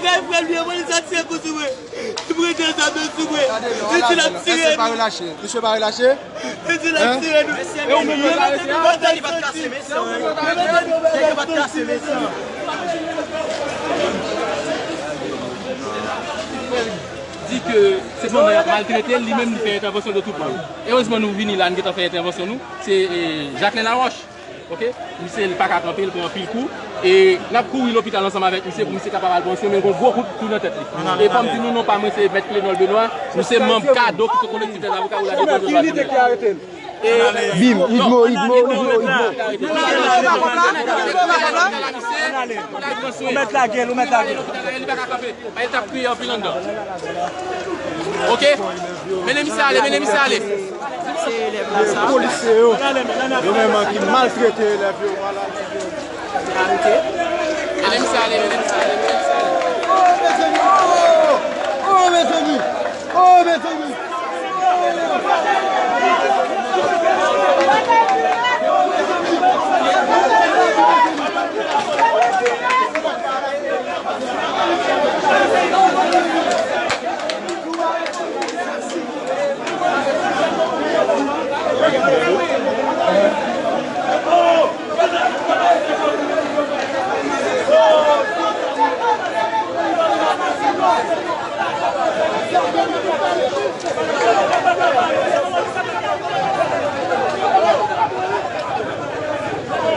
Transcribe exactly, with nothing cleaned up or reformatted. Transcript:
Lè frè m ye, polis la tire kou sou mwen. Li prete zam nan sou mwen. Li di l ap tire nou. Mesye pa relache. Mesye pa relache. Li di l ap tire nou. E ou menm yo pa rete a? Li pa t kase mesye an. Nèg yo pa t kase mesye an. Di ke se pandan y ap maltrete l, li menm li fè entèvansyon de tout mal. Erezman nou vini la, nou gentan fè entèvansyon nou. Se, e, Jacquelin Laroche. Ok? Misye, li pa ka kanpe, li pran anpil kou. E n ap kouri lopital ansanm avèk misye pou misye kapab al pran swen, men l gen yon gwo kout tou nan tèt li. E fò m di nou non pa mwen, se Mèt Klenòl Benoît, nou se manm kado ki se kolektif dèz avoka pou la defans de dwa imen. Bim, Idmo, Idmo, Idmo, Idmo. Ou mèt lage l, ou mèt lage l. Li pa ka kanpe. Li t ap kriye anpil anndan. Ok? Mennen misye ale, mennen misye ale. Se elèv la sa. Polisye yo, yo menm ki maltrete elèv yo, vwala. Mennen misye ale, mennen misye ale, mennen misye ale. Oh, mezanmi! Oh, oh, mezanmi! Oh, mezanmi!